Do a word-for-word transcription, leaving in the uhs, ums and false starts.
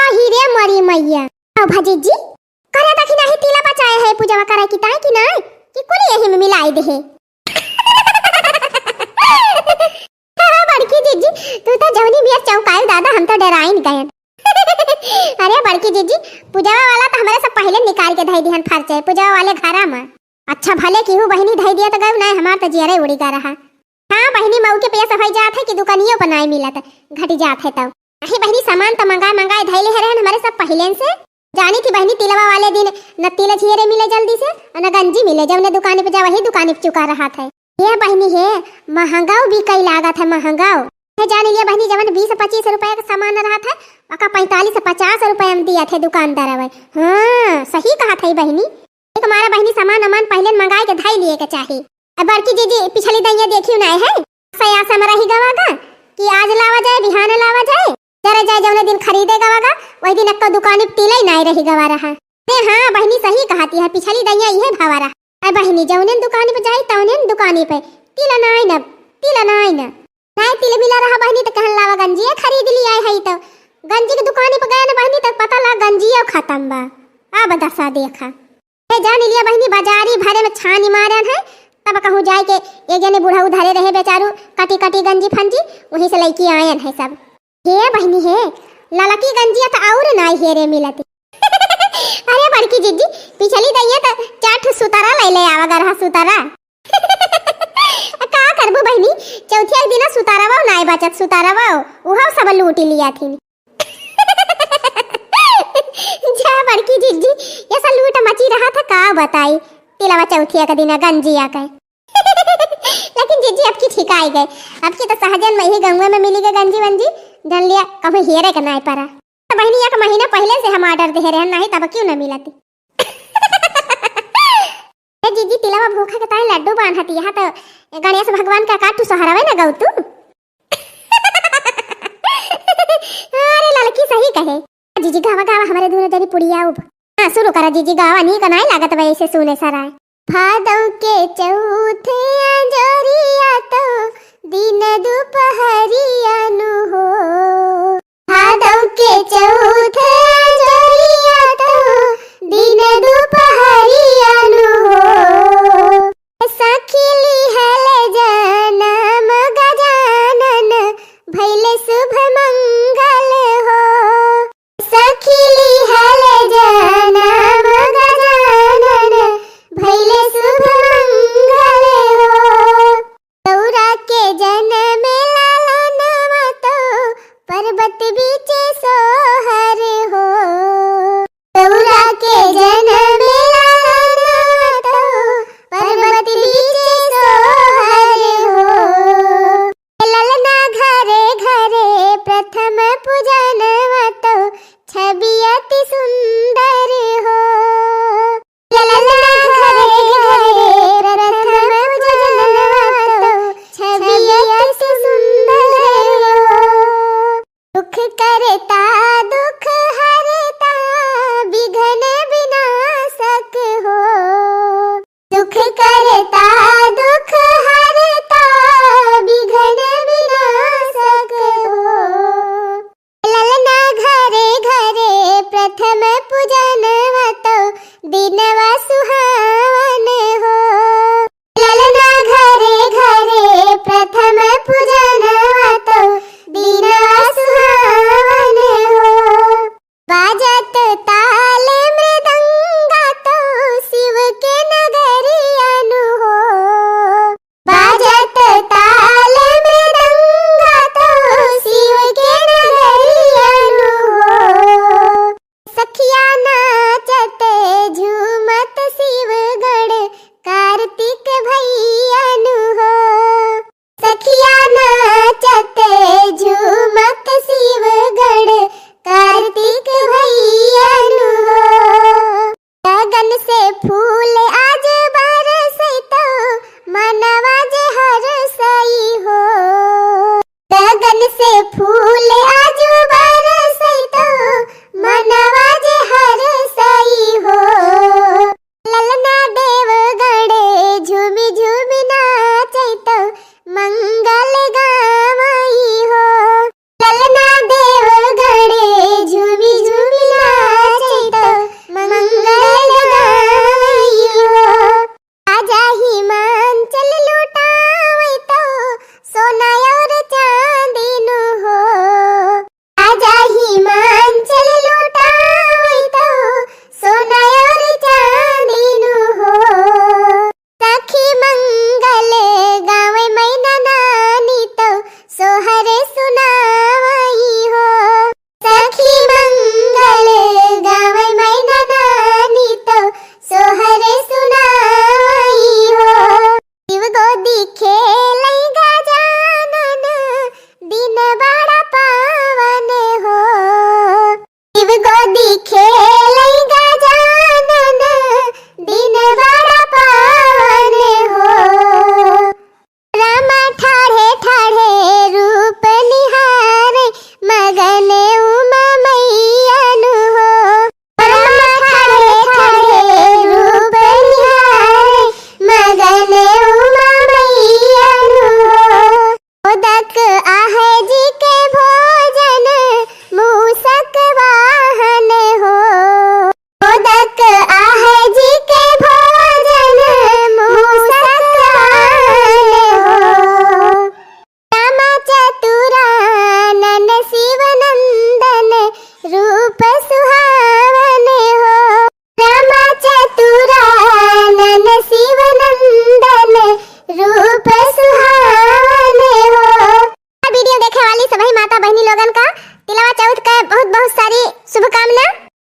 अही रे मोरी मैया। आओ भा जीजी, करे देखी नाही तिला बचाए है पूजवा करे की ताई की नाही, कि कुली यही में मिलाई देहे। बड़की जीजी, तू तो जवनी बिया चौंकायु दादा, हम तो डेराइन गयन। अरे बड़की जीजी, पूजवा वाला तो हमरे सब पहिले निकाल के धई दिहन फरचे, पूजवा वाले घरा में। अच्छा भले किहू बहिनी धई दिया तो गयु, नाही हमार तो जियरे उड़ी गा रहा। हाँ बहिनी, मऊ के पेस होई जात है कि दुकानियों पर नाही मिलत, घटी जात है तब। अहे बहिनी, सामान तो मंगाए मंगाए धई ले रहन हमरे सब पहिले से। जानी थी बहिनी, तिलवा वाले दिन न तिल झियरे मिले जल्दी से, और न गंजी मिले, जौने दुकानी पे जा वही दुकानी पे चुका रहा था। हे बहिनी हे, महंगाओ बिकाई लागत है, महंगाओ। हे जान लिया बहिनी, जवन बीस पच्चीस रुपया का सामान रहत है, ओका पैंतालीस पचास रुपया में दिया थे दुकानदार अवै। हाँ, सही कहा थे बहिनी। एक मारा बहिनी सामान अमान पहिले मंगाए के धई लिए के चाही। अब बड़की जीजी पिछली दइया देखियो ना है, सयासा में रही गवा गा कि आज लावा जाए, बिहान लावा जाए, जरा जाए जौने दिन खरीदे गवा गा, वही दिन अक्को दुकानी पे तिलई नाही रही गवा रहा। अरे हाँ बहिनी, सही कहती है, पिछली दइया इहे भावा रहा। अरे बहिनी, जौने दुकानी पे जाई तौने दुकानी पे तिल नाही न, तिल नाही न। नाही तिल मिला रहा बहिनी तो कहन लावा गंजिया खरीद लिया है तो। गंजी की दुकानी पे गया ना बहिनी तो पता ला गंजिया खत्म बा। अब दशा देखा। हे जान लिया बहिनी, बाजारी भरे में छानी मारन है, तब कहूँ जाए के एक जने बुढ़ऊ धरे रहे बेचारू, कटी कटी गंजी फंजी, वहीं से लइकी आयन है सब। हे बहिनी हे, ललकी गंजिया तो और नाही हेरे मिलती। अरे बड़की जीजी, पिछली दइया तो चार ठो सुतारा ले ले आवा गरहा सुतारा। का करबू बहिनी, चौथिया के दिना सुतारवा नाही बचत, सुतारवा उहो सब लूटी लिया थी। जा बड़की जीजी, ये सब लूट मची रहा था, का बताई, तिलवा चौथिया का दिना गंजिया के। लेकिन जीजी, अब की ठिकाई गए, अब की तो सहजन में ही गंगुआ में मिली गए गंजी वंजी, जान लिया कहूँ हेरे के नाही परा। तो बहिनी, एक महीना पहिले से हम order दे रहे, नाही तब क्यों ना मिलती। ए जीजी, तिलवा भूखा के ताई लड्डू बांधती, यहाँ तो गणेश भगवान का काटू सहरवे ना गौ तू। अरे ललकी सही कहे। जीजी गावा गावा हमरे दोनों जनी पुड़िया उब। हाँ, शुरू करा जीजी गावा, नीक नाही लागत बा ऐसे सुने सराय। भादव के चौथे अंजोरिया तो दिन दुपहरिया नु हो। भादव के चौथे अंजोरिया तो दिन दुपहरिया नु हो। सखी लिहल जनम गजानन भइल शुभ मंगल हो। सखी लिहल जनम गजानन भइल शुभ मंगल हो। गौरा के जनम लालनवा तो पर्वत बीच सोहर हो। गौरा के जनम लालनवा तो पर्वत बीच सोहर हो। ललना घरे घरे प्रथम पूजनवा तो छवि अति सुंदर हो। ललना घरे घरे प्रथम पूजनवा तो छवि अति सुंदर हो। सुख करता दुख हरता विघ्न विनाशक हो। सुख करता दुख हरता विघ्न विनाशक हो। ललना घरे घरे प्रथम पूजनवा तो दिनवा शिव गोदी खेलै गजानन, दिन बड़ा पावन हो। रामा ठाढ़े ठाढ़े रूप निहारे, मगन उमा मैया नु हो। रामा ठाढ़े ठाढ़े रूप निहारे, मगन उमा मैया नु हो। मोदक आहे जी के भोग